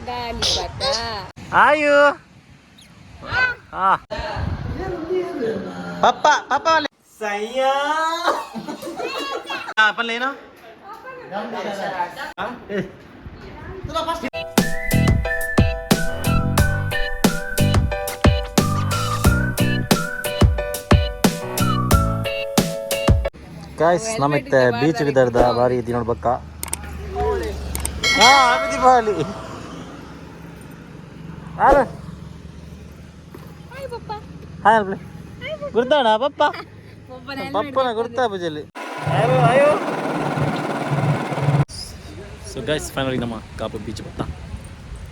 ಗಾಲಿಪಟ. ಆಯು. ಹಾ, papa papa ಸಯ್ಯಾ ಪಲ್ಲೆ ಏನು? Guys, ನಮಿತ್ತೆ beach ಗಿದರ್ದ ಬಾರಿ ಇದ್ದಿ ನೋಡ್ಬಕ್ಕ. ಹಾ, ದೀಪಾವಳಿ. ಆರು. Hi papa. ಹಾಯ್ ಅಲ್ಪ್ಲೆ. ಗುರ್ತಾಣ ಪಪ್ಪ? ಪಪ್ಪನ ಗುರ್ತಾ ಪೂಜೆಯಲ್ಲಿ. ಅಯ್ಯೋ ಅಯ್ಯೋ. ಸೊ ಗೈಸ್, ಫೈನಲಿ ನಮ್ಮ ಕಾಪು ಬೀಚ್ ಬತ್ತ.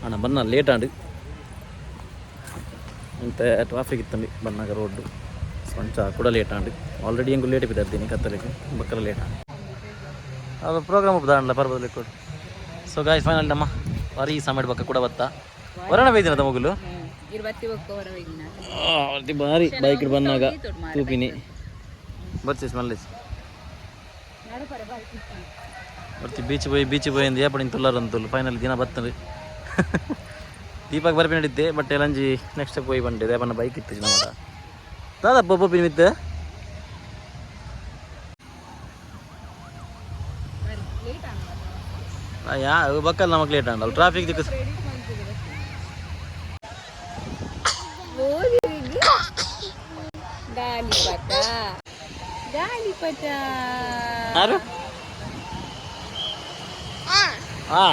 ಅಣ್ಣ ಬನ್ನ ಲೇಟ್ ಆಂಡ್ ಅಂತೆ ಟ್ರಾಫಿಕ್ ಇತ್ತಂడి ಬನ್ನಾಗ ರೋಡ್. ಸೊ ಅಂಚ ಕೂಡ ಲೇಟ್ ಆಂಡ್. ಆಲ್ರೆಡಿ ಹೆಂಗು ಲೇಟ್ ಬಿದ್ದಿರ್ತೀನಿ ಕತ್ತಲಿಗೆ, ಬಕ್ಕಲ ಲೇಟ್ ಆಂಡ್. ಅದು ಪ್ರೋಗ್ರಾಮ್ ಒಪ್ಪದಾಂಡ್ಲ ಪರ್ಬದಲ್ಲಿ ಕೂಡ. ಸೊ ಗಾಯ್ಸ್, ಫೈನಲ್ ನಮ್ಮ ಬಾರಿ ಸಮಯ ಬಕ್ಕ ಕೂಡ ಬತ್ತ. ಹೊರಣ ಬೈದಿನ ಮಗುಲು. ಇರುವತ್ತಿ ಬೊಕ್ಕ ಹೊರವಿನ. ಬಾರಿ ಬೈಕ್ ಬಂದಾಗ ತೂಪಿನಿ ಬರ್ತೀಸ್ ಮಲ್ಲೇಶ್ ಬರ್ತಿ. ಬೀಚ್ ಪೋಯಿ, ಬೀಚ್ ಪೋಯಿಂದು ಏಪಡಿನ ತುಲ್ಲಾರ ಅಂತುಲ್ಲು. ಫೈನಲ್ ದಿನ ಬರ್ತದೆ. ದೀಪಕ್ ಬರ್ಪಿ ನಡಿದ್ದೆ, ಬಟ್ ಎಲ್ಲಂಜಿ ನೆಕ್ಸ್ಟ್ ಪೋಯಿ ಬಂಡೆ ದೇಪನ್ನ ಬೈಕ್ ಇತ್ತು ನಮ್ಮ ದಾದಾ ಪೊಪ್ಪಿನ ಮಿತ್ತು. ಯಾ ಬಕ್ಕಲ್ ನಮಕ್ ಲೇಟ್ ಆಂಡಲ್ ಟ್ರಾಫಿಕ್ ದಿಕ್ಕು. ಗಾಲಿಪಟ, ಗಾಲಿಪಟ. ಯಾರು? ಹಾ,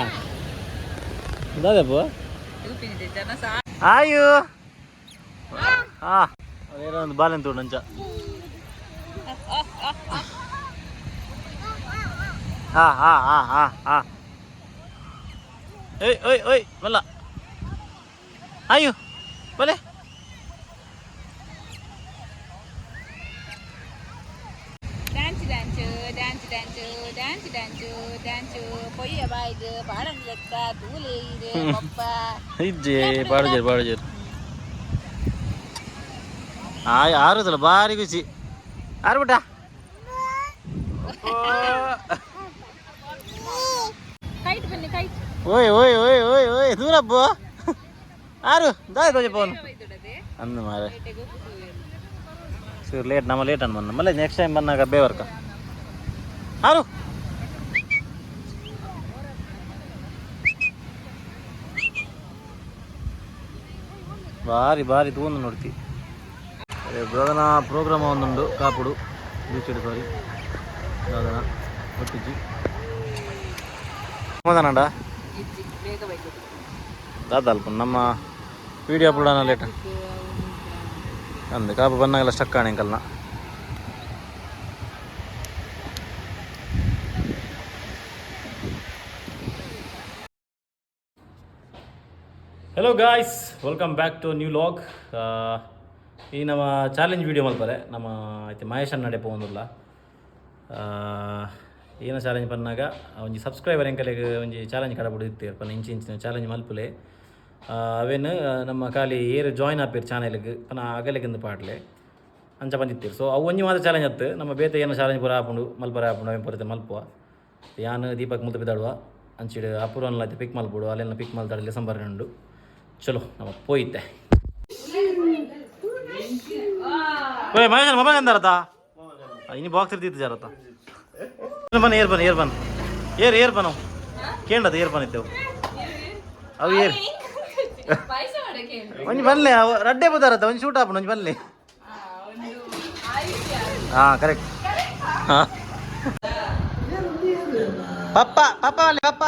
ದಾದಪ್ಪ. ಆಯು. ಹಾ, ಏನೋ ಒಂದು ಬಾಲೆನ್ ತೋಡು ಅಂಚ. ಹಾ ಹಾ ಹಾ ಹಾ ಹಾ. ಓಯ್ ಓಯ್ ಓಯ್, ಮಲ್ಲ ಆಯು ಬಲೆ. Dance dance dance dance dance dance dance. ಪೊಯ್ಯ ಬಾಯ್ದು ಪಾಡಂಗ್ ಲೆಕ್ಕ ತೂಲೆ ಇದೆ ಪಪ್ಪ. ಇಜ್ಜೆ, ಪಾಡುಜೇರು ಪಾಡುಜೇರು. ಆಯ್ ಆರುದಲ್ಲ, ಭಾರಿ ಖುಷಿ. ಆರು ಬಿಟ್ಟ. ಕೈಟ್ ಬನ್ನಿ, ಕೈಟ್. ಓಯ್ ಓಯ್ ಓಯ್ ಓಯ್ ಓಯ್, ದೂರಪ್ಪ ಆರು ದಾಯ ತೋಜ ಫೋನ್ ಅಂದು ಮಾರೆ. ಸರಿ, ಲೇಟ್ ನಮ್ಮ ಲೇಟ್ ಅನ್ ಬಂದ ಮಲ್ಲ. ನೆಕ್ಸ್ಟ್ ಟೈಮ್ ಬಂದಾಗ ಬೇವರ್ಕ ಆರು. ಭಾರಿ ಭಾರಿ ತೂಂದು ನೋಡ್ತಿ. ಅದೇ ಬ್ರದನ ಪ್ರೋಗ್ರಾಮ್ ಒಂದುಂಡು ಕಾಪುಡು ಬೀಚ್. ಸಾರಿ, ದಾದನ ಒಟ್ಟಿಜಿ ಸಮಾಧಾನ. ಇಜ್ಜಿ, ಬೇಗ ಬೈತು. ದಾದ ಅಲ್ಪ ನಮ್ಮ ವಿಡಿಯೋ ಅಪ್ಲೋಡ್ ಲೇಟ್ ಅಂದು ಕಾಪು ಬಂದಾಗೆಲ್ಲ ಸ್ಟಕ್ ಆಣೆ ಅಂಕಲ್ನ. Hello guys, welcome back to new vlog. ಈ ನಮ್ಮ ಚಾಲೆಂಜ್ ವೀಡಿಯೋ ಮಲ್ಪರೆ ನಮ್ಮ ಐತೆ ಮಹೇಶ್ ಅಣ್ಣ ಪೋವೊಂದುಲ್ಲ. ಏನ ಚಾಲೆಂಜ್ ಪನ್ನಾಗ, ಒಂಜಿ ಸಬ್ಸ್ಕ್ರೈಬರ್ ಎಂಕಲೆಗ್ ಒಂಜಿ ಚಾಲೆಂಜ್ ಕಡಪುಡು ಇತ್ತೆರ್ ಪನ್ನ, ಇಂಚಿ ಇಂಚಿನ ಚಾಲೆಂಜ್ ಮಲ್ಪುಲೆ, ಅವೇನು ನಮ್ಮ ಖಾಲಿ ಏರು ಜಾಯ್ನ್ ಆಪೇರ್ ಚಾನೆಲ್ಗ್ ಪನ ಅಗಲೆಗಿಂದು ಪಾಡ್ಲೆ ಅಂಚ ಬಂದಿತ್ತೀರು. ಸೊ ಅವು ಒಂಜಿ ಮಾತ್ರ ಚಾಲೆಂಜ್ ಅತ್ತು, ನಮ್ಮ ಬೇತೆ ಏನೋ ಚಾಲೆಂಜ್ ಪೂರ ಆಪುಂಡು ಮಲ್ಪರೆ ಆಪುಂಡು. ಅವೇನು ಪೂರ ಮಲ್ಪುವ. ಯಾನ್ ದೀಪಕ್ ಮುಲ್ತ ಬಿದಾಡುವ. ಅಂಚಿಡು ಅಪೂರ್ವನ್ಲ ಐತೆ ಪಿಕ್ ಮಲ್ಪೊಡು. ಅಲ್ಲೆಲ್ಲ ಪಿಕ್ ಮಲ್ತಾಡ ಡಿಸೆಂಬರ್ ಉಂಡು. ಚಲೋ, ನಮ್ಮ ಪೋಯಿತ್ತೆ. ಓಯ್ ಮಹೇಶ್, ಮೊಬೈಲ್ ಎಂದಾರತ? ಇನ್ನು ಬಾಕ್ಸ್ ಇರ್ತಿತ್ತು ಜಾರತ. ಬನ್ ಏರ್ ಬನ್ ಏರ್ ಬನ್ ಏರ್ ಏರ್ ಬನ್ ಕೇಂಡದ ಏರ್ ಬನ್ ಇದ್ದೆವು ಅವು ಏರ್. ಒಂಜಿ ಬನ್ಲೆ, ಅವು ರಡ್ಡೆ ಬುದಾರತ್ತ. ಒಂಜಿ ಶೂಟ್ ಆಪುಂಡು, ಒಂಜಿ ಬನ್ಲೆ. ಹಾ, ಕರೆಕ್ಟ್. ಹಾ, ಪಪ್ಪ ಪಪ್ಪ ಬನ್ಲೆ ಪಪ್ಪ.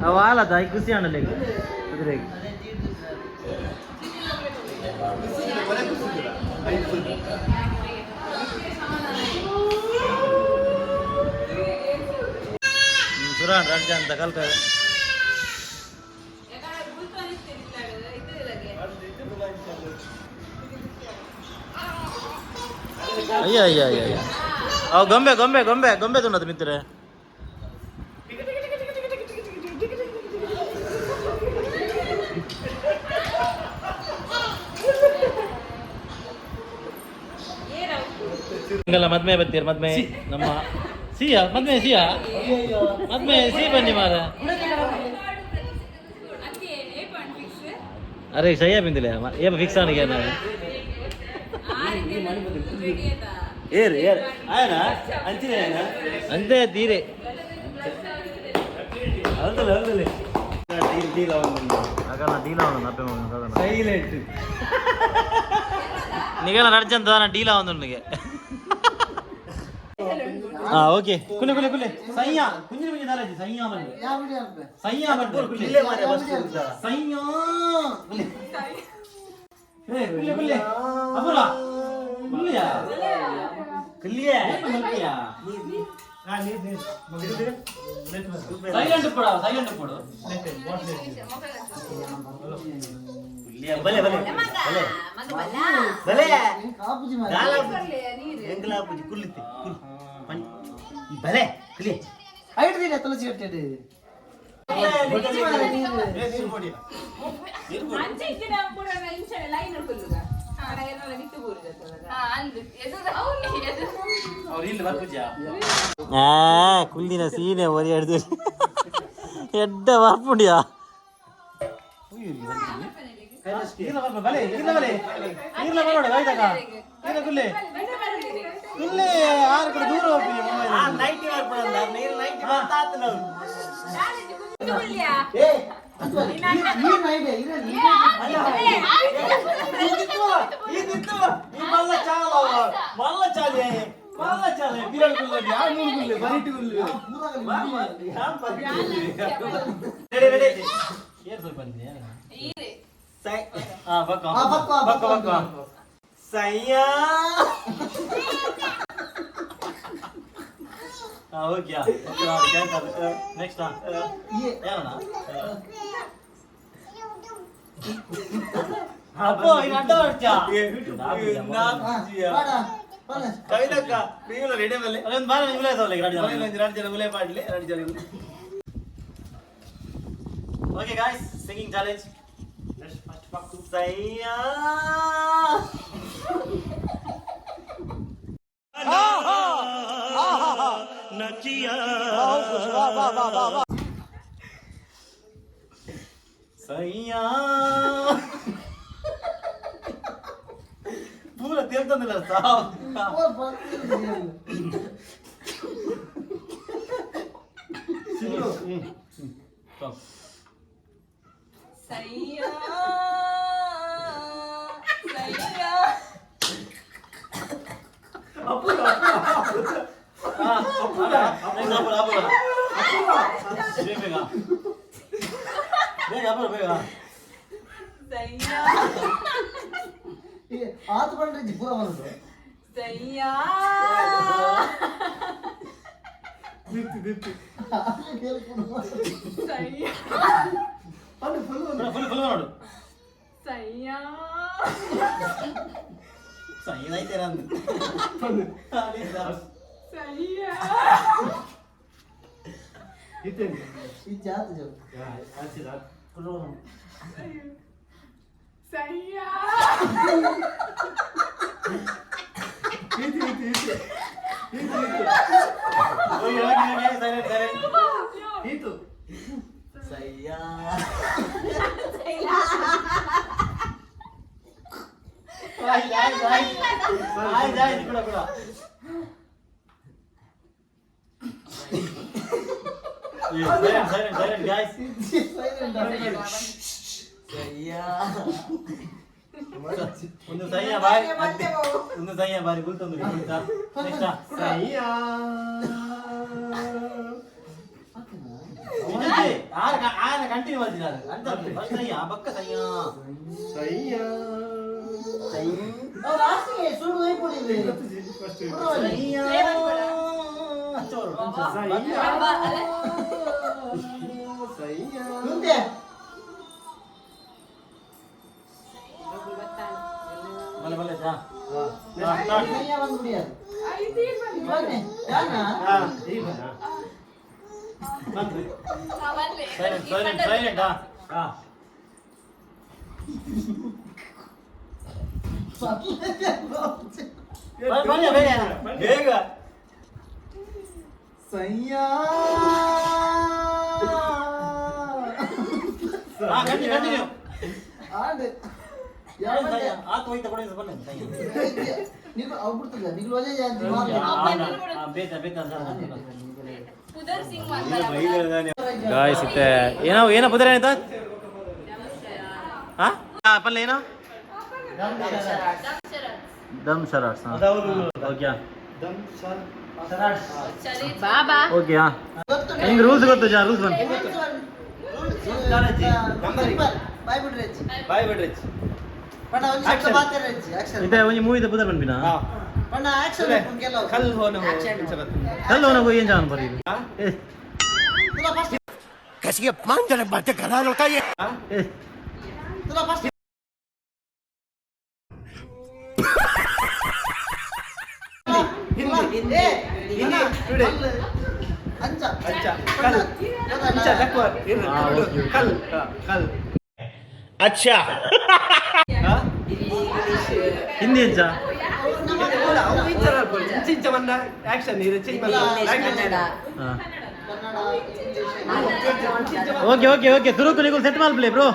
ಅವು ಆಲದ ಈ ಖುಷಿ ಆಣಲೆ ಕುದುರೆಗೆ. ಸುರಾನ್ ರಡ್ಜ ಅಂತ ಕಲ್ತ. ಅಯ್ಯ ಅಯ್ಯ ಅಯ್ಯ ಅಯ್ಯ. ಅವು ಗೊಂಬೆ ಗೊಂಬೆ ಗೊಂಬೆ ಗೊಂಬೆ ತುಂಡದು ಮಿತ್ರ. ಹಿಂಗಲ್ಲ ಮದ್ಮೆ ಬತ್ತೀರ್ ಮದ್ಮೆ ನಮ್ಮ ಸಿಯಾ ಮದ್ಮೆ ಸಿಯಾ ಮದ್ಮೆ ಸಿ ಬನ್ನಿ ಮಾರ. ಅರೆ ಸಯ್ಯ ಬಿಂದಿಲ್ಲ ಏಪ ಫಿಕ್ಸ್ ಆನಿಗೆ ನಾನು. ಏರು ಏರು ಆಯನ ಅಂಚಿನ ಆಯನ. ಅಂತೆ ತೀರೆ. ಹೌದಲ್ಲ ಹೌದಲ್ಲ ಡೀಲ್ ಡೀಲ್ ಅವನು. ಅಗಲ ಡೀಲ್ ಅವನು ಅಪ್ಪೆ ಮಗನ. ಸೈಲೆಂಟ್. ನಿಗಲ ನಡ್ಜಂತ ಡೀಲ್ ಅವನು. ಹಾ ಓಕೆ ಕುಲೆ ಕುಲೆ ಕುಲೆ ಸಯ್ಯ ಕುಂಜಿನ ಕುಂಜಿ ದಾರಾಜಿ ಸಯ್ಯ ಬಂದು ಸಯ್ಯ ಬಂದು ಕುಲೆ. ಇಲ್ಲೇ ಮಾರ್ರೆ ಬಸ್. ಸಯ್ಯ ಕುಲೆ ಏ ಕುಲೆ ಕುಲೆ ಅಪುರ ಕುಲೆಯಾ. ಕುಲ್ಲಿಯೇ. ಮಲ್ಪಿಯಾ ಸೈಲೆಂಟ್ ಕೊಡ ಸೈಲೆಂಟ್ ಕೊಡು. ಕುಲ್ಲಿಯ ಬಲೆ ಬಲೆ ಬಲೆ ಬಲೆ ಎಂಕಲಾಪುಜಿ ಕುಲ್ಲಿತ್ತೆ ಕುಲ್ ಪಣ್ ಈ ಬಲೆ ಕುಲಿ. ಐದು ತುಳಸಿ ಕಟ್ಟೆಡ್. ಅವ್ರು ಇಲ್ಲಿ ಬರ್ಪುಜ ಆ ಕುಲ್ಲಿನ ಸೀನೆ ಒರಿ ಹಿಡ್ದು ಎಡ್ಡ ಬರ್ಪುಂಡಿಯಾ. ಬಲೆ ಇಲ್ಲ ಬಲೆ ಇಲ್ಲ ಬರೋಡ ಹೋಯ್ತಾಗ ಇಲ್ಲ ಕುಲ್ಲೆ ಕುಲ್ಲೆ ಆರು ಕಡೆ ದೂರ ಹೋಗ್ತೀವಿ. ಆ ನೈಟಿ ಬರ್ಪಡಲ್ಲ ನೀರು ನೈಟಿ ಬರ್ತಾತ ನಾವು. ಈ ಮಲ್ಲ ಚಾಲ ಮಲ್ಲ ಚಾಲೆ ಮಲ್ಲ ಚಾಲೆ ಬಿರಳು ಕುಲ್ಲೆ ಯಾ ಮೂರು ಕುಲ್ಲೆ ಬರಿಟು ಕುಲ್ಲೆ ರೆಡಿ ರೆಡಿ. ಏರ್ ಸ್ವಲ್ಪ ಬಂದಿದ್ಯಾ? ಸೈ ಹಾ ಬಕ್ಕ. ಹಾ, ಬಕ್ಕ, ಬಕ್ಕ ಬಕ್ಕ. ಸೈಯಾ. ಹಾ ಓಕೆ ನೆಕ್ಸ್ಟ್ ಯಾರಣ್ಣ ಅಪ್ಪೋ ಇನ್ನು ಅಡ್ಡ ಬರ್ತ್ಯಾ? ಕವಿತಕ್ಕ ನೀವು ರೆಡಿ ಮೇಲೆ. ಅದೊಂದು ಬಾರ ಉಲೇ ತಗೊಳ್ಳಿ, ಗಾಡಿ ತಗೊಳ್ಳಿ. ಎರಡು ಜನ ಉಲೇ ಮಾಡಲಿ ಎರಡು ಜನ. Okay guys, singing challenge. ಸೈಯಾ. ಸೈಯಾ ಪೂರ ತೇಲ್ತಂದಿಲ್ಲ ಸಾವ್. ಸ್ಟಾಪ್. ಸಯ್ಯಾ ಸಯ್ಯಾ. ನೆಕ್ಸ್ಟ್ ಅಪ್ಪುರ ಅಪ್ಪುರ ಬೇಗ ಬೇಗ ಬೇಗ ಅಪ್ಪುರ ಬೇಗ. ಸಯ್ಯಾ. ಆತು ಬಂದ್ರೆ ಪೂರ ಬಂದ್ರು. ಸಯ್ಯಾ. ಸಯ್ಯಾ. ಫುಲ್ ಫುಲ್ ನೋಡು. ಸಯ್ಯಾ. ಸೈನ್ ನಂದು. ಸಯ್ಯಾ. ಈ ಜಾತ ಜೋ. ಸಯ್ಯಾ. Okay okay okay silent silent. ಸೈಯಾ. ಆಯ್ತು ಆಯ್ತು ಆಯ್ತು ಆಯ್ತು ಆಯ್ತು ಕೂಡ ಕೂಡ ಸೈಲೆಂಟ್ ಸೈಲೆಂಟ್ ಸೈಲೆಂಟ್ ಗಾಯ್ಸ್. ಸೈಯಾ. ಒಂದು ಸೈಯ ಬಾರಿ ಒಂದು ಸೈಯ ಬಾರಿ ಗುಲ್ತೊಂದು ಗುಲ್ತಾ ನೆಕ್ಸ್ಟ್. ಸೈಯಾ. ಆರು ಆರು ಕಂಟಿನ್ಯೂ ಮಾಡ್ತೀನಿ ಅಂತ ಫಸ್ಟ್ ಸೈಯ ಬಕ್ಕ ಸೈಯ. ಸೈಯಾ. ಸುಳ್ಳು ಹೋಯ್ಬಿಡಿದೆ. ಸೈಯ ಸೈಯಾ ಸೈಯಾ. ಮುಂದೆ ಬಲೆ ಬಲೆ ಜಾ. ಸಯ್ಯ ಬಂದ್ಬಿಡಿயாது. ಬನ್ನಿ ಯಾನ? ಸೈಲೆಂಟ್ ಸೈಲೆಂಟ್ ಸೈಲೆಂಟ್ ಹಾ ಹಾ. ಬೇಗ. ಸಯ್ಯಾ. ಕಂಟಿನ್ಯೂ. ಆಂಡ್ ಯಾವ ಆತು ಹೋಯ್ತಾ ಕೊಡಿ ಬನ್ನಿ. ನೀವು ಅವು ಬಿಡ್ತದೆ ನಿಗ್ಲು ಒಂದೇ ಜಾಸ್ತಿ. ಬೇತ ಬೇತ. ಪುದರ್ ಸಿಂಗ್ ಮಾತಾಡ. ಗಾಯ್ಸ್, ಇತ್ತೆ ಏನೋ ಏನೋ ಪುದರ್ ಏನಾಯ್ತಾ? ಹಾ, ಪಲ್ಲೆ ಏನೋ dumb charades. Okay. Dumb sir. ಬಾಬಾ. ಓಕೆ, ಹಾ, ನಿಂಗೆ ರೂಲ್ಸ್ ಗೊತ್ತು ಜಾ? ರೂಲ್ಸ್ ಬನ್ನಿ. ಬಾಯ್ ಬಿಡ್ರಿ. ಬಾಯ್ ಬಿಡ್ರಿ. ಪಣ್ಣ ಒಂದು ಶಬ್ದ ಮಾತಾಡ್ರಿ, ಆಕ್ಷನ್. ಇತ್ತೆ ಒಂಜಿ ಮೂವಿದ ಪುದರ್ ಪನ್ಪಿನ. ಪಣ್ಣ, ಆಕ್ಷನ್ ಕೆಲವು. ಕಲ್ ಹೋನ. ಕಲ್ಲು ಹೋನ ಏನು ಜಾನ್ ಬರೀ. ತುಲಾ ಫಸ್ಟ್. कैसी अपमानजनक बातें कर रहा है लड़का ये। ತುಲಾ ಫಸ್ಟ್. ಹಿಂದಿ, ಹಿಂದಿ ಟುಡೇ. ಅಂಚ. ಅಂಚ ಕಲ್ ಅಂಚ ದಕ್ವರ್. ಹಾ, okay, okay. ಕಲ್ ಕಲ್. अच्छा. ಹಾ. ಹಿಂದಿ ಎಂಚ? ಅವು ಇಂಚ ಅಲ್ಪೊಲಿ ಇಂಚ ಇಂಚ ಮನ್ನ ಆಕ್ಷನ್ ಇದು ಚೇಂಜ್ ಕನ್ನಡ. ಹಾಂ. Kannada, English. Okay okay okay, ಸುರುಕು ನಿಗುಲ್ ಸೆಟ್ ಮಲ್ಪ್ಲೆ ಬ್ರೋ.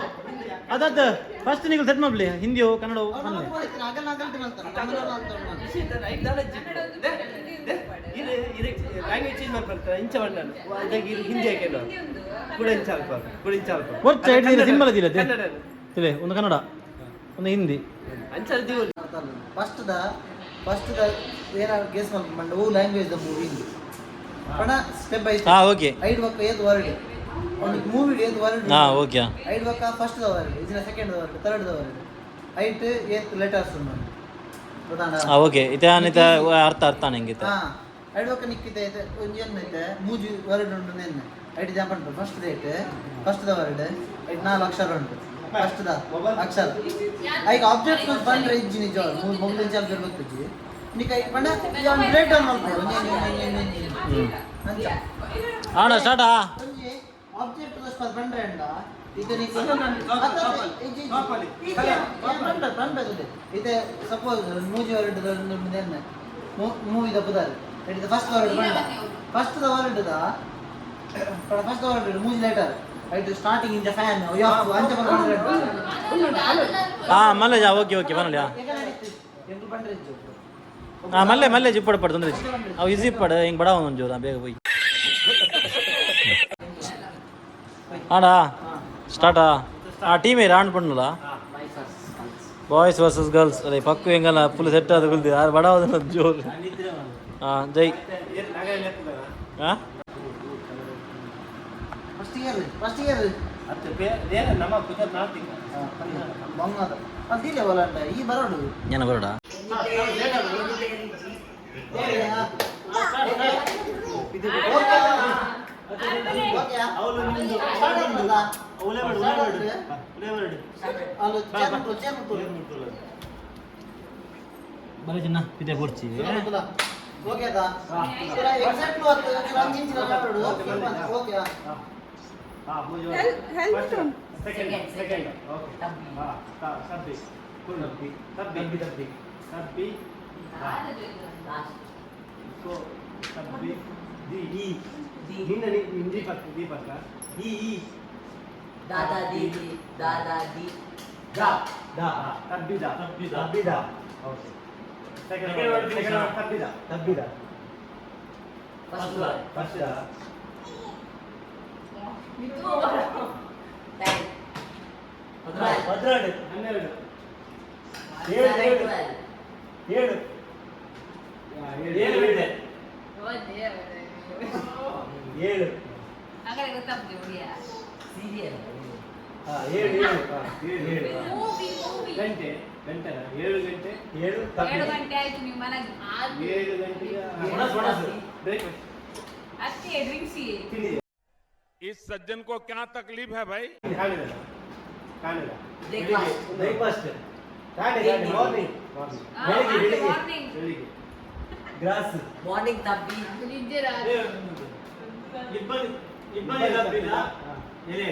ಅದದ್ದು ಫಸ್ಟ್ ನಿಗುಲ್ ಸೆಟ್ ಮಲ್ಪ್ಲೆ, ಹಿಂದಿಯೋ ಕನ್ನಡವೋ ಪನ್ಲೆ. ಅಗಲ್ ಅಗಲ್ ಮಾಡ್ತಾರೆ. ಇದು ಇದು ಲ್ಯಾಂಗ್ವೇಜ್ ಚೇಂಜ್ ಮಾಡ್ತಾರೆ. ಇಂಚ ಮಣ್ಣ ಇದಕ್ಕೆ ಇದು ಹಿಂದಿ ಹಾಕೇನು ಕೂಡ ಇಂಚ ಅಲ್ಪ ಕೂಡ ಇಂಚ ಅಲ್ಪ. ಕೊರ್ಚ ಇಡ್ಲಿ ಸಿಂಬಲ್ ಅದಿಲ್ಲ. ಕನ್ನಡ. ತಿಳಿ, ಒಂದು ಕನ್ನಡ, ಒಂದು ಹಿಂದಿ. ಅಂಚ ದಿವಲಿ. ಫಸ್ಟ್ the ಏನಾರು ಗೇಸ್ ಮಲ್ಪಂಡ ಓ ಲ್ಯಾಂಗ್ವೇಜ್ the movie ಪಣ ಸ್ಟೆಪ್ ಬೈ. ಹಾ, ಓಕೆ. ಐಡ್ ಬಕ್ಕ ಏತ್ ವರ್ಡ್ ಒಂದು ಮೂವಿ ಏತ್ ವರ್ಡ್? ಹಾ, ಓಕೆ. ಐಡ್ ಬಕ್ಕ ಫಸ್ಟ್ the word ಇದಿನ second the word, third the word, ಐಟ್ ಏತ್ ಲೆಟರ್ಸ್ ಉಂಡು ಗೊತ್ತಾಂಡ? ಹಾ, ಓಕೆ. ಇತ್ತೆ ಅನಿತ ಅರ್ಥ ಅರ್ಥ ನಂಗೆ. ಹಾ, ಐಡ್ ಬಕ್ಕ ನಿಕ್ಕಿತೆ ಐತೆ ಒಂಜಿ ಏನ್ ಐತೆ ಮೂಜಿ ವರ್ಡ್ ಉಂಡು ನೆನ್ನೆ ಐಟ್ ಜಂಪ್ ಉಂಟು. First date first the word ಐಟ್ ನಾಲ್ಕು ಅಕ್ಷರ ಉಂಟು. ಫಸ್ಟ್ the ಅಕ್ಷರ ಐಕ್ ಆಬ್ಜೆಕ್ಟ್ ಬಂದ್ರೆ ಇಜ್ಜಿ ನಿಜ ಮೊಬೈಲ್ ಇಂಚ ಆಬ್ಜೆಕ್ಟ್ ಗೊತ್ತಿಜ್ಜಿ ನಿಕ್. ಐಕ್ ಪಂಡ ಬ್ರೇಕ್ ಡೌನ್ ಮಲ್ಪೊಡು ಒಂಜಿ ಒಂಜಿ ಒಂಜಿ ಒಂಜಿ ಒಂಜಿ ಅಂಚ. ಆಣ ಸ್ಟಾರ್ಟಾ? ಒಂಜಿ ಆಬ್ಜೆಕ್ಟ್ ದೋಸ್ತ ಬಂದ್ರೆ ಅಂಡ ಇದು ನಿಕ್ ಇದೆ. ಸಪೋಸ್ ಮೂಜಿ ವರ್ಡ್ ನೆನ್ನೆ ಮೂವಿದ ಪುದರ್ it first word ಬಂಡ first the word the first word ಮೂಜಿ ಲೆಟರ್ ಐಟ್ ಸ್ಟಾರ್ಟಿಂಗ್ ಇಂಚ ಫ್ಯಾನ್ ಅಂಚ ಬಂದ್ರೆ. ಹಾ, ಮಲ್ಲೇಜ್. ಓಕೆ ಓಕೆ, ಬನ್ನಲಿ. ಎಂಟು ಬಂದ್ರೆ ಇಜ್ಜು. ಹಾ, ಮಲ್ಲೆ ಮಲ್ಲೆ ಜಿಪ್ಪಡು ಪಡು ತೊಂದರೆ ಅವು ಇಸಿ ಪಡು ಹಿಂಗೆ ಬಡ ಒಂದೊಂದು ಜೋರ ಬೇಗ ಹೋಯ್. ಆಡಾ ಸ್ಟಾರ್ಟಾ? ಆ ಟೀಮ್ ಏರ್ ಆಂಡ್ ಪಣ್ಣಲ ಬಾಯ್ಸ್ ವರ್ಸಸ್ ಗರ್ಲ್ಸ್. ಅದೇ ಪಕ್ಕು ಹೆಂಗಲ್ಲ ಫುಲ್ ಸೆಟ್ ಆದ ಕುಲ್ದಿ ಯಾರು ಬಡ ಜೋರು. ಹಾಂ, ಜೈ. ಹಾಂ. First year, first year. ಅತ್ತೆ ಬೇರೆ ನಮ್ಮ ಪುದರ್ ನಾಲ್ಕು. ಬಂಗದ ಅದಿಲ್ಲ ಒಲಂಡ ಈ ಬರೋಡು. ಏನ ಬರೋಡ? ಅವಳು ನಿಮ್ದು ಉಲೆ ಬೇಡ, ಉಲೆ ಬೇಡ, ಉಲೆ ಬೇಡ. ಬರೀ ಚಿನ್ನ ಇದೆ ಕೊಡ್ಚಿ. ಓಕೆ. ಹಾ, ಸೆಕೆಂಡ್ ಸೆಕೆಂಡ್ ಓಕೆ. ಹಾ, ಸಬ್ಬಿ ಸಬ್ಬಿ ಸಬ್ಬಿ ಸಬ್ಬಿ ಸಬ್ಬಿ ಕೋ ಸಬ್ಬಿ the E ನಿನ್ನ ನಿನ್ ದೀಪಕ್ ದೀಪಕ ಇ ಇ. दादा दीदी दादा दी. ದಾ ದಾ ತಬ್ಬಿದ ತಬ್ಬಿದ ತಬ್ಬಿದ. ಓಕೆ, ಸೆಕೆಂಡ್ ಸೆಕೆಂಡ್ ತಬ್ಬಿದ ತಬ್ಬಿದ. First word. First. Ten. 12, 12, 7, 7. 12. 7 7 ಬಿಟ್ಟೆ. 7. ಹಾಗಾದ್ರೆ ಗೊತ್ತಾಗ್ತದೆ ಹುಡುಗಿಯ. सीरियल. ಹಾ, 7 7, ಹಾ, 7 7. Movie movie. ಗಂಟೆ ಗಂಟೆನಾ? 7 ಗಂಟೆ 7. 7 ಗಂಟೆ ಆಯ್ತು ನೀವು ಮಲಗಿ. 7 ಗಂಟೆಗೆ ಬ್ರೇಕ್ಫಾಸ್ಟ್. ಅಷ್ಟೇ ಡ್ರಿಂಕ್ಸ್. ತಿಂದಿದೆ. इस सज्जन को क्या तकलीफ है भाई? ಕಾಣಿಲ್ಲ ಕಾಣಿಲ್ಲ. ಬ್ರೇಕ್ಫಾಸ್ಟ್. ಬ್ರೇಕ್ಫಾಸ್ಟ್ ಕಾಣೆ ಕಾಣೆ ಮಾರ್ನಿಂಗ್ ಮಾರ್ನಿಂಗ್ ಬೆಳಿಗ್ಗೆ ಬೆಳಿಗ್ಗೆ. ಮಾರ್ನಿಂಗ್. ಬೆಳಿಗ್ಗೆ ಗ್ರಾಸ್. मॉर्निंग तब्बी. ನಿದ್ದೆ. ಇಬ್ಬನಿ ಇಬ್ಬನಿ ತಪ್ಪಿದ ಎಲೆ.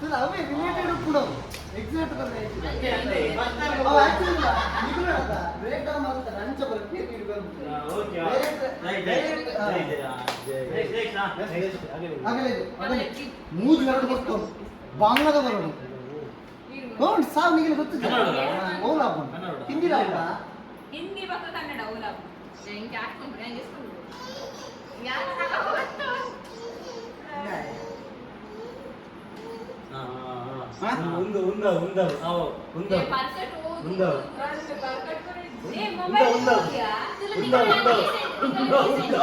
ಅವೇ ರಿಲೇಟೆಡ್ ಕೂಡ ಎಕ್ಸಾಕ್ಟ್ ಅವ ಆಕ್ಚುಲಿ ನಿಗುಲದ ಬ್ರೇಕ್ ಡೌನ್ ಮಾಡ್ತಾರೆ ಅಂಚ ಬರ ಕೇಕ್ ಹಿಡ್ಕೊಂಡು. Okay. Direct- right. Direct, next next. Next ಆಗಲಿ. ಆಗಲೇ ಇದು, ಆಗಲೇ. ಮೂಜು ಎರಡು ಗೊತ್ತು ಬಾಂಗ್ಲಾದ ಬರೋಡು ನೋಡ್ ಸಾವು ನಿಗಲಿ ಗೊತ್ತಿದೆ. ಕನ್ನಡದ? ಓಲಾ. ಕನ್ನಡ. ಹಿಂದಿ ಲಾಪುಡ. ಹಿಂದಿ ಬಕ್ಕ ಕನ್ನಡ ಓಲಾ. ಹೆಂಗೆ ಹಾಕೊಂಡ್ರೆ ಹೆಂಗೆ ಒಂದು ಒಂದು ಒಂದು ಒಂದು ಪರ್ಫೆಕ್ಟ್ ಓದು. ಒಂದು ಏ ಮೊಬೈಲ್ ಉಂದ. ಇದೆಯಾ? ಒಂದು ಒಂದು ಒಂದು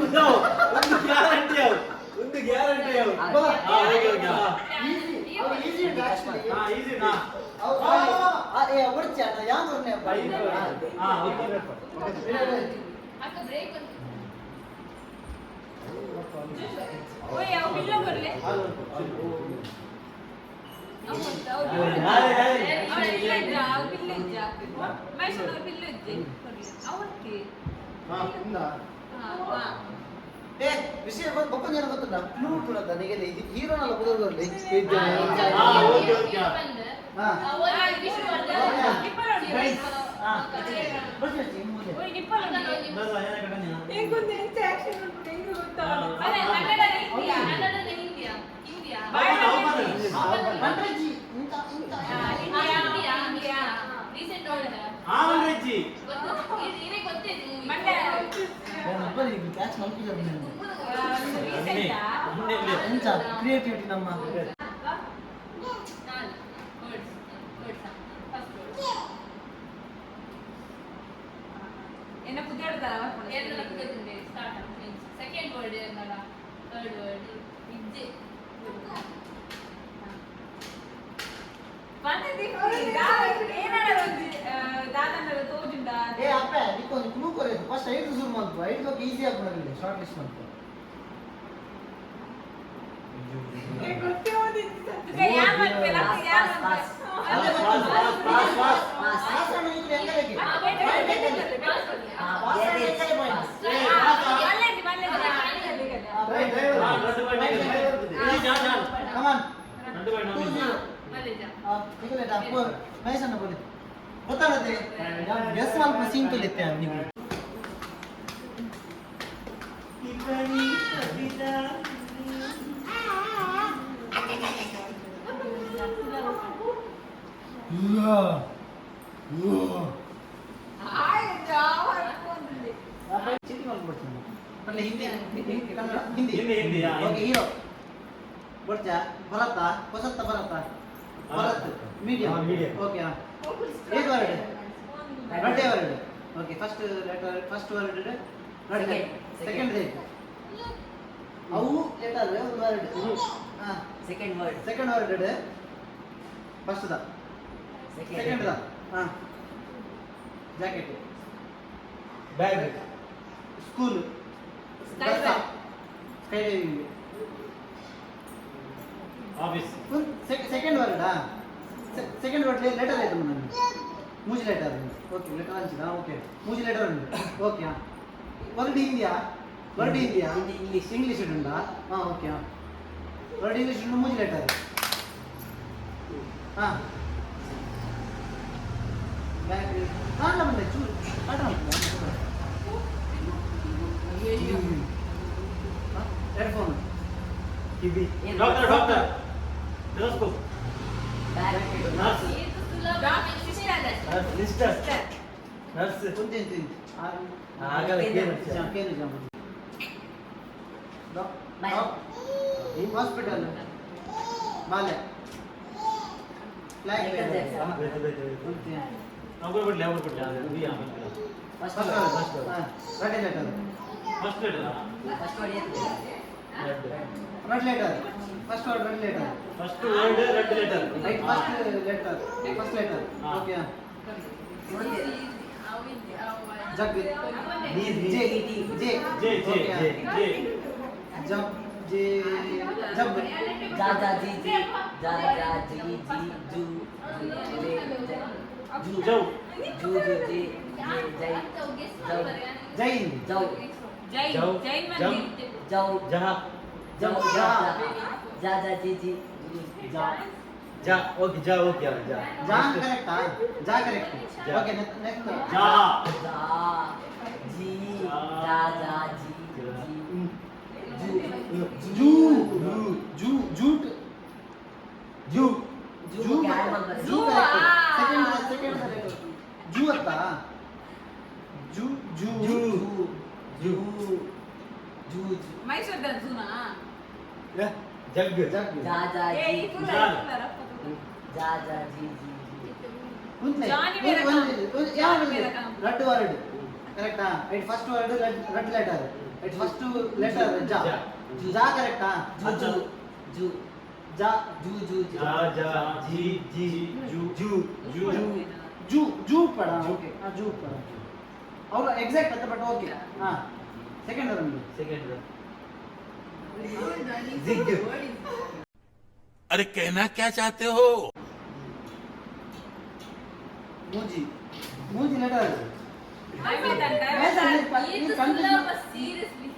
ಒಂದು ಒಂದು ಗ್ಯಾರಂಟಿ ಅವು, ಒಂದು ಗ್ಯಾರಂಟಿ ಅವು. ಹಾ, ಓಕೆ ಓಕೆ. ಈಸಿ ಅವು ಈಸಿ ಉಂಟು ಆಕ್ಚುಲಿ. ಹಾ, ಈಸಿ ನಾ. ಅವು ಏ ಒಡ್ಚ ಯಾನ್ ಒರ್ನೆ. ಹಾ, ಓಕೆ. ಅಕ್ಕ ಬ್ರೇಕ್ ಅಂತ. ಓಯ್ ಅವು ಬಿಲ್ಲ ಬರ್ಲೆ. ಅವು ಅವು ಅವು ಬಿಲ್ಲ ಇಜ್ಜ, ಅವು ಬಿಲ್ಲ ಇಜ್ಜ. ಮಹೇಶ್ ಅವ್ರು ಬಿಲ್ಲ ಇಜ್ಜೆ. ಅವಕ್ಕೆ. ಹಾ ಉಂದ. ಹಾ ಹಾ. ಏ ವಿಷಯ ಬೊಕ್ಕ ಜನ ಗೊತ್ತುಂಟ ಕ್ಲೂ ಉಂಟು ನಿಗಲಿ ಹೀರೋನಲ್ಲ ಬುದರ್ಲಿ. ಹಾ, ಓಕೆ ಓಕೆ. ಹಾ. ಓಯ್ ನಿಪ್ಪಲ್ ಉಂಟು. ಎಂಕೊಂದು ಎಂಚ ಆಕ್ಷನ್ ಉಂಟು ಎಂಕ್ ಗೊತ್ತಾವಲ್ಲ. ಅದೇ ಕನ್ನಡ ಹಿಂದಿಯಾ? ಕನ್ನಡ ಹಿಂದಿಯಾ ಹಿಂದಿಯಾ? ಪಂಡ್ರೆಜಿ ಇಂತ ಇಂತ. ಹಿಂದಿಯಾ? ಹಿಂದಿಯಾ ಹಿಂದಿಯಾ ರೀಸೆಂಟ್ ನೋಡಿದ. ಆವರೇಜಿ. ಗೊತ್ತು ಇದೇ ಗೊತ್ತಿದೆ movie. ಮಂಡ್ಯ. ಕ್ಯಾಚ್ ಮಲ್ಪಿದ್ದಾರೆ. ರೀಸೆಂಟಾ? ಎಂಚ ಕ್ರಿಯೇಟಿವಿಟಿ ನಮ್ಮ. ನಾಲ್ words words first word. ಎನ್ನ ಪುದ್ದಾಡ್ತಾರ. ಎರಡರ ಕುದೆದುಂಡೆ ಸ್ಟಾರ್ಟ್ ಸೆಕೆಂಡ್ ವರ್ಡ್ ಎರಡರ ಥರ್ಡ್ ವರ್ಡ್ ಇಜ್ಜೆ. ದಾದನ ತೋಜುಂಡ. ಏ ಅಪ್ಪೆ ನಿಕ್ಕೊಂದು ಕ್ಲೂ ಕೊರೇದು ಫಸ್ಟ್ ಐದು ಶುರು ಮಾಡ್ತು ಐದು ಈಸಿ ಆಗ್ಬಿಡೋದಿಲ್ಲ ಶಾರ್ಟ್ ಲಿಸ್ಟ್ ಮಾಡ್ತು. ಏ ಗೊತ್ತೇ ಹೋದಿತ್ತು ಸತ್ಯ. ಯಾನ್ ಮಲ್ಪೆಲ ಯಾನ್ ಮಲ್ಪೆ. ಅಲ್ಲೇ ಪಾಸ್ ಗೊತ್ತು. Pass pass pass. ಪಾಸ್ ಅಣ್ಣ ನಿಕ್ಲು ಎಂಗಲೆಗೆ? ಹಾ, ಪಾಸ್ ಅಣ್ಣ ಎಂಗಲೆ point? ಮಲ್ಲೆಜಿ ಮಲ್ಲೆಜಿ. ಆ, point. ಹಾ, రెండు ಪಾಯಿಂಟ್. ಇದು ಜಾನ್ ಜಾನ್. Come on. రెండు ಪಾಯಿಂಟ್. Two zero. ಮಲ್ಲೇಜ. ಆ, ನಿಕ್ಲೆ ಟ, ಪೋ, ಮಹೇಶ್ ಅಣ್ಣ ಬೋಲಿ. ಗೊತ್ತಾಗತ್ತೆ? ಗೆಸ್ ಮಲ್ಪ ಸೀನ್ ತುಲಿತ್ತೆ ನೀವು. ಚೀಟಿ ಮಾಡ್ಬಿಡ್ತೀನಿ. ಅಲ್ಲ ಹಿಂದಿ ಕನ್ನಡ ಹಿಂದಿ. ಹಿಂದಿ, ಹಿಂದಿ, ಹಾ, ಓಕೆ. ಹಿಂದಿ. ಹೀರೋ ಬರ್ಚಾ ಭರತ ಹೊಸತ್ತ ಭರತ ಭರತ್ ಮೀಡಿಯಂ. ಹಾ, medium. Okay. ಹಾ ಏಕ್ ವರ್ಡ್ ರಡ್ಡೆ word. Okay, first letter, first word ರಡ್ಡೆ. Second. Second rate ಅವು ಲೆಟರ್ ಒಂದು ವರ್ಡ್. ಹಾ. Second word. Second word first the second the ಹಾ jacket. Bag. School. Sky sky diving. Office. ಒಂದು ಸೆಕೆಂಡ್ ವರ್ಡಾ? ಸೆಕೆಂಡ್ ವರ್ಡ್ ಲೆಟರ್ ಆಯ್ತು ನನಗೆ ಮೂಜಿ ಲೆಟರ್. ಓಕೆ ಲೆಟರ್ ಅಂಚಿದ ಓಕೆ ಮೂಜಿ ಲೆಟರ್ ಉಂಟು. ಓಕೆ ವರ್ಡ್ ಹಿಂದಿಯಾ? ವರ್ಡ್ ಹಿಂದಿಯಾ? ಹಿಂದಿ, ಇಂಗ್ಲಿಷ್. ಇಂಗ್ಲೀಷ್ ಉಂಟಾ? ಹಾಂ ಓಕೆ. ಹಾಂ ವರ್ಡ್ ಇಂಗ್ಲೀಷ್ ಉಂಟು ಮೂಜಿ ಲೆಟರ್. ಹಾಂ ಬ್ಯಾಕ್ ಕಾಣಲ್ಲ ಬಂದೆ ಚೂರು ಕಾಟ. ಹೆಡ್ಫೋನ್. ಕಿವಿ. Doctor doctor telescope. Bag. Nurse. ಏತು ಸುಲಭ. ನರ್ಸ್ ಲಿಸ್ಟರ್ ನರ್ಸ್. ಒಂದೇ ಇಂಚು ಆರು. ಆಗಲ್ಲ ಕೇನು. ಕೇನು jump. Hospital ಬಾಲೆ ಫ್ಲಾಗ್. Michael Jackson. ಬೇಕು ಬೇಕು ಬೇಕು. ಅವ್ರು ಬಿಡ್ಲಿ ಅವ್ರು ಬಿಡ್ಲಿ ಅದು first first word. First. Red letter. First letter. First word ಏತು? Red letter first word red letter. First word red letter. Right, first letter, first letter. ಹಾ. ಓಕೆ. ಜಗ್. ನೀರ್. J J. J J J J. ಜಬ್ J ಜಬ್. ಜಾ ಜಾ G G ಜಾ ಜಾ G G ಜು ಜು J ಜ ಜು. ಜೌ. ಜು ಜು ಜೆ ಜೆ ಜೈ ಜೌ. ಜೈ. ಜೌ. ಜೈನ್ ಜೌ, ಜೈನ್ ಜಂ. ಮಂದಿರ್. ಜೌ. ಜಹ. ಜೌ ಜಾ ಜಾ ಜಾ ಜಾ ಜಿ ಜಿ ಜು ಜಾ ಜಾ ಓಕೆ ಜಾ ಓಕೆ ಜಾ ಜಾ ಕರೆಕ್ಟಾ? ಜಾ ಕರೆಕ್ಟ್. Okay, next. ಜಾ ಜಾ ಜಿ ಜಾ ಜಾ ಜಿ ಜಿ ಜೂ ಜೂ ಜೂಟ್ ಜೂ ಜೂ ಜೂ ಜೂ ಸೆಕೆಂಡ್ ಸೆಕೆಂಡ್ ಜೂ ಅತ್ತ ಜೂ ಜೂ ಜೂ ಜೂ ಜೂ ಮೈಸೂರ್ದ ಝೂನಾ? ಜಗ್ ಜಗ್ ಜಾ ಜಾ ಏ, ಜಿ ಈ ತುಲ ಜಾ. ತುಲ ರಪ್ಪ ತುಲ. ಜಾ ಜಾ ಜಿ ಜಿ ಜಿ ಒಂದ್ಲೆ ಜಾನಿ ಮೇರಾ ಕಾಮ್. ಯಾವ ಜಾನಿ ಮೇರಾ ಕಾಮ್. ರಡ್ ವರ್ಡ್ ಕರೆಕ್ಟಾ? It first word red letter. It first letter ಜಾ. ಜಾ. ಜಾ ಕರೆಕ್ಟಾ? ಜೂ ಜೂ ಜೂ ಜಾ ಜೂ ಜೂ ಜೂ ಜಾ ಜಾ ಜಿ ಜಿ ಜೂ ಜೂ ಜೂ ಜೂ ಜೂ ಪಡ. ಓಕೆ, ಹಾ, ಜೂ ಪಡ. ಅವರು ಎಕ್ಸಾಕ್ಟ್ ಅತ್ತ, ಬಟ್ ಓಕೆ. ಹಾ, ಸೆಕೆಂಡ್ ರೌಂಡ್. ಸೆಕೆಂಡ್ ಜಿಗ್. अरे कहना क्या चाहते हो? ಮೂಜಿ ಮೂಜಿ ಲೆಟರ್. ಟೈಮ್ ಆಯ್ತಾ? ಟೈಮ್ ಆಯ್ತಾ? ಇದು ಸುಲಭ, ಸೀರಿಯಸ್ಲಿ.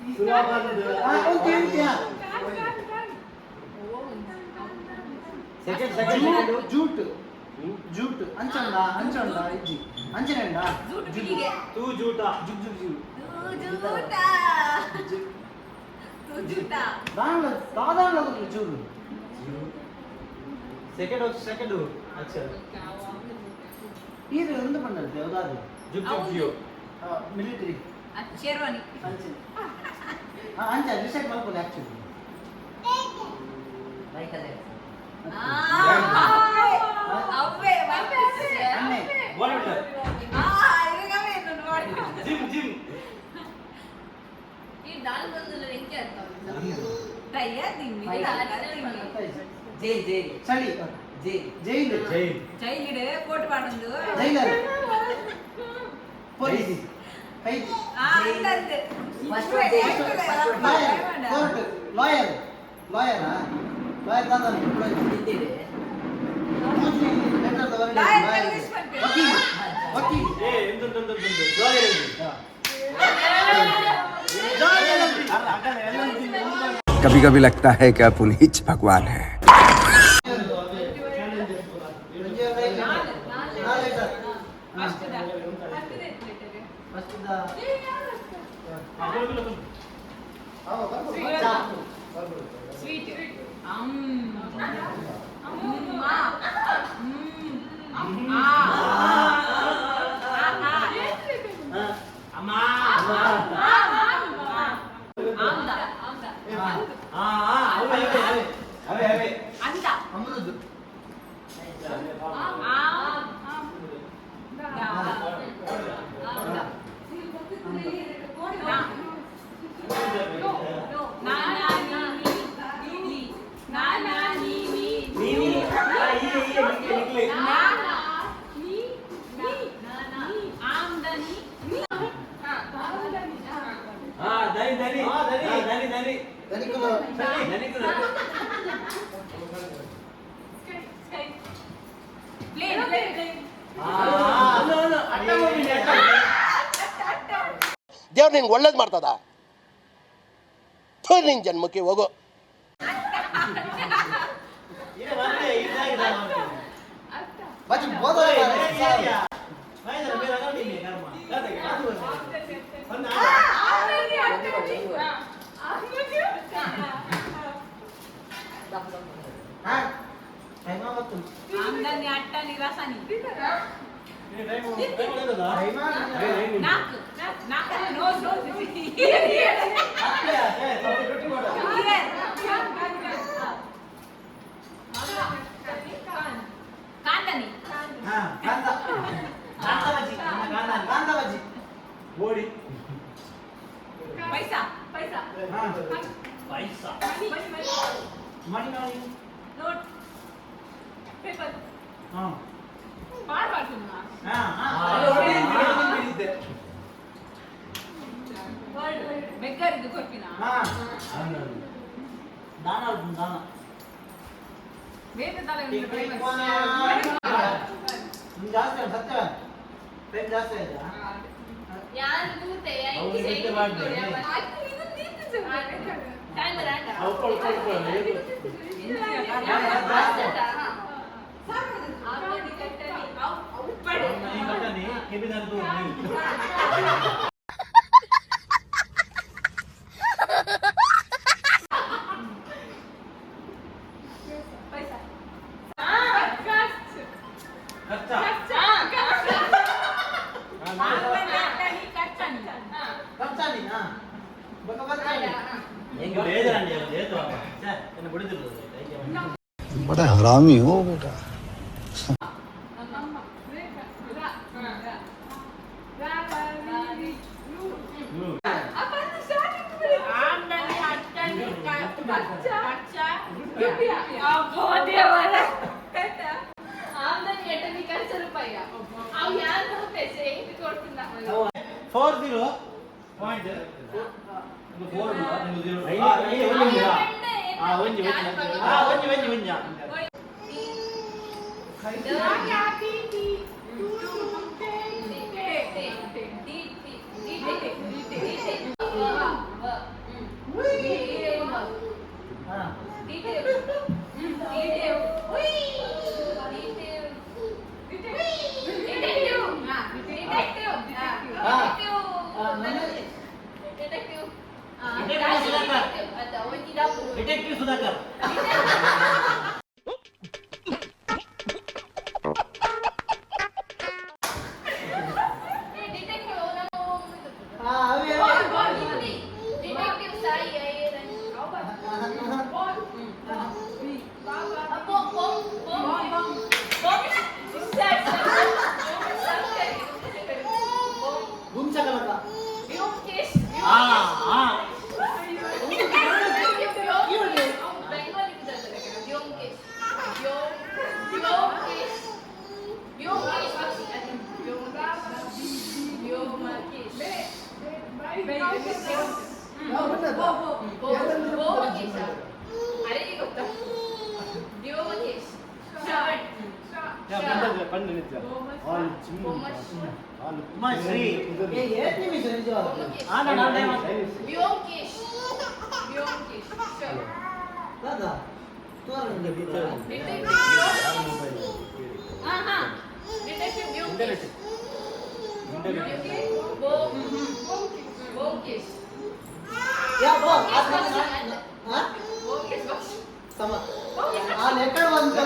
ಹಾ, okay okay. Second second. Jute jute ಅಂಚಂಡ ಅಂಚಂಡ ಇಜ್ಜಿ ಅಂಚನೆಂಡ. ಜೂಟ್ ಬಿಳಿಗೆ. ತೂ ಜೂಟ. ಜುಗ್ ಜುಗ್ ಜು. ತೂ ಜೂಟ. ತೂ ಜೂಟ. ದಾಂಡ ದಾದಾಂಡ ಜೂರು. ಸೆಕೆಂಡ್ ಸೆಕೆಂಡ್ ಅಕ್ಷರ. ಇದು ಒಂದು ಪಂಡಲ್ತೆ ಯಾವ್ದಾದ್ರು. ಜುಗ್ ಜುಗ್ ಜಿಯೋ. ಮಿಲಿಟರಿ. ಅದು ಶೇರ್ವಾನಿ. ಅಂಚೆ, ಹಾ, ಅಂಚೆ ರಿಸೆಟ್ ಮಲ್ಪೊಲಿ ಆಕ್ಚುಲಿ. Michael Jackson. ಆ, ಅವ್ವೆ, ಅವ್ವೆ, ಅನ್ನೆ. ಬಾಲಿವುಡ್. ಆ, ಇವಾಗವೇ ನಾನು ನೋಡಿ. Gym gym. ಈ ದಾಲ್ ಬಂದಿಲ್ಲ ಎಂಕೆ ಅರ್ಥ. ದಯ್ಯ ದಿಮ್ಮಿ, ದಲ್ಲ ದಿಮ್ಮಿ. Jail jail. ಚಳಿ. ಜೈಲ್. ಜೈಲು. ಜೈಲ್. ಜೈಲಿಡು ಕೋಟ್ ಪಾಡೊಂದು. ಜೈಲರ್, ಪೊಲೀಸ್, ಕೈದಿ. ಆ, ಅಂದಂದು. First ಇವ್ವೆ, ಜೈಲ್. ಇವ್ವೆ, First lawyer. ಬೇಡ. ಕೋರ್ಟ್ ಲಾಯರ್ ಲಾಯರ್ ಲಾಯರ್ ದಾದ. ಹಿಂದಿದೆ. ಲಾಯರ್ ಕಲಿಸ್ ಪನ್ಪೆ. ವಕೀಲ್ ವಕೀಲ್. ಏ ಎಂತ ಜಾಗರ್. कभी कभी लगता है कि आप उन्हीं भगवान हैं। First the. First the. ಏ, ಯಾರು ಅಷ್ಟೇ? ಸ್ವೀಟ್. ಅಮ್. ಅಮ್ಮ. ಹ್ಮ್. ಆ. ಆ, ಆ. ಅಮ್ಮ. ಆಮ್ದ. ಆಮ್ದ. ಹಾ ಹಾ ಅವೇ ಅವೇ ಅವೇ ಅವೇ. ಅಂದ. ಅಮೃದ್. ಆಮ್. The. ಆಮ್ದ. ನಾ. ನಾ, ನಾ, ನೀ, ನೀ, ನೀ. ನಾ, ನಾ, ನೀ, ನೀ. ನೀ ಆ, ಈ ಈ ನಿಕ್ಲೆ ನಿಕ್ಲೆ. ನಾ, ನೀ ನೀ ನಾ ನಾ ಆಮ್ದನಿ. ಹಾ ದನಿ ದನಿ ದನಿ ದನಿ ದನಿ. ದನಿಕುಲು. ದನಿ. ಸ್ಕೈ. Plane, plane. ಅಲ್ಲ ಅಲ್ಲ ಅಟ್ಟ ಹೋಗಿ ಅಟ್ಟ. ದೇವ್ರು ನಿನ್ಗೆ ಒಳ್ಳೇದು ಮಾಡ್ತದ? ಥು, ನಿನ್ ಜನ್ಮಕ್ಕೆ ಹೋಗೋ. ಇದು ಮತ್ತೆ ಇದಾಗಿದೆ. ಬಚ್ಚ ಬೋದ. ದಪ್ಪ ದಪ್ಪ. ಹಾ, ಟೈಮ್ ಆವತ್ತು. ಆಮ್ದನಿ, ಅಟ್ಟನಿ, ರಸನಿ. ಟೈಮ್. ನಾಲ್ಕು ನಾಲ್ಕು. Nose, nose. Year. Year. ಕಾಂದನಿ. ಹಾ, ಕಾಂತ ಕಾಂತ ಬಜ್ಜಿ. ಓಡಿ. ಪೈಸಾ. ಪೈಸಾ. ಹಾ. ಪೈಸಾ. Money money. ಮಣಿ ಮಣಿ. Note paper. ಹಾ. ಪಾಡ್ ಪಾಡ್ತೀನಿ. ಹಾ ಹಾ. ವರ್ಡ್. ಬೆಗ್ಗರಿದ್ದು ಕೊರ್ಪಿನ. ಹಾ, ದಾನ ದಾನ. ಬೇಗ ತಲೆ ಉಂಟು. ನಿಮ್ಗೆ ಜಾಸ್ತಿ ಆಯ್ತು, ಸತ್ಯ ಟೈಮ್ ಜಾಸ್ತಿ ಆಯ್ತಾ? ಯಾರು ದೂತೆ. ಅವ್ರು ನಿದ್ದೆ ಮಾಡ್ದೆ. ಟೈಮರ್ ಆಂಡ. ಆಮದಿ ಕಟ್ಟನಿ ಅವು ಉಪ್ಪಡೆ. ಖರ್ಚಾನಿ ಹಾ ಬೊಕ ಬರ್ಚಾನಿ. ಎಂಕ್ ಬೇಜಾರಂಡಿ ಏತು ಎನ್ನ ಬಿಡುದಿಲ್ಲ. बड़ा हरामी हो बेटा। ಆಮ್ಲನಿ ಅಟ್ಟನಿ ಕಚ್ಚ ಅಬ್ಬೋ ದೇವರ. ಆಮ್ದಾನಿ ಎಟ್ಟನಿ ಖರ್ಚು ರೂಪಾಯಿ ಅವು ಯಾರು ಪೈಸೆ ಎಂಕ್ ಕೊಡ್ತಿಲ್ಲ. 4 0 ಪಾಯಿಂಟ್ 4 0. ಒಂಜಿ ಒಂಜಿ ಒಂಜಿ ಒಂಜಿ. ಹಾ. ಡಿಟೆಕ್ಟಿವ್ ಸುಧಾಕರ್. ಹಾ ಅವೇ ಅವೇ. ಡಿಟೆಕ್ಟಿವ್ ಸಾಯಿ. ಗುಂಚಕಲಕ. ಆ ಆ ಯಾವ ಬಣ್ಣದ? ಪಂಡ ನಿಜ ಆಲ್ ಚಿಮ್ ಆಲ್. ಉಮಾಶ್ರೀ. ಏ ಏಟ್ ನಿಮಿಷ ನಿಜವಾದ. ಆ ನಾನು ಟೈಮ್. ವ್ಯೋಮಕೇಶ್, ವ್ಯೋಮಕೇಶ್. ದಾದಾ ತೋರಂಗೆ. ಹಾ, ಡಿಟೆಕ್ಟಿವ್ ವ್ಯೋಮಕೇಶ್. ವ್ಯೋಮಕೇಶ್. ಯಾ ಬೋ. ಹಾ. ವ್ಯೋಮಕೇಶ್ ಬಕ್ಷಿ. ಸಮ ಆ ಲೆಕ್ಕ ಬಂತ.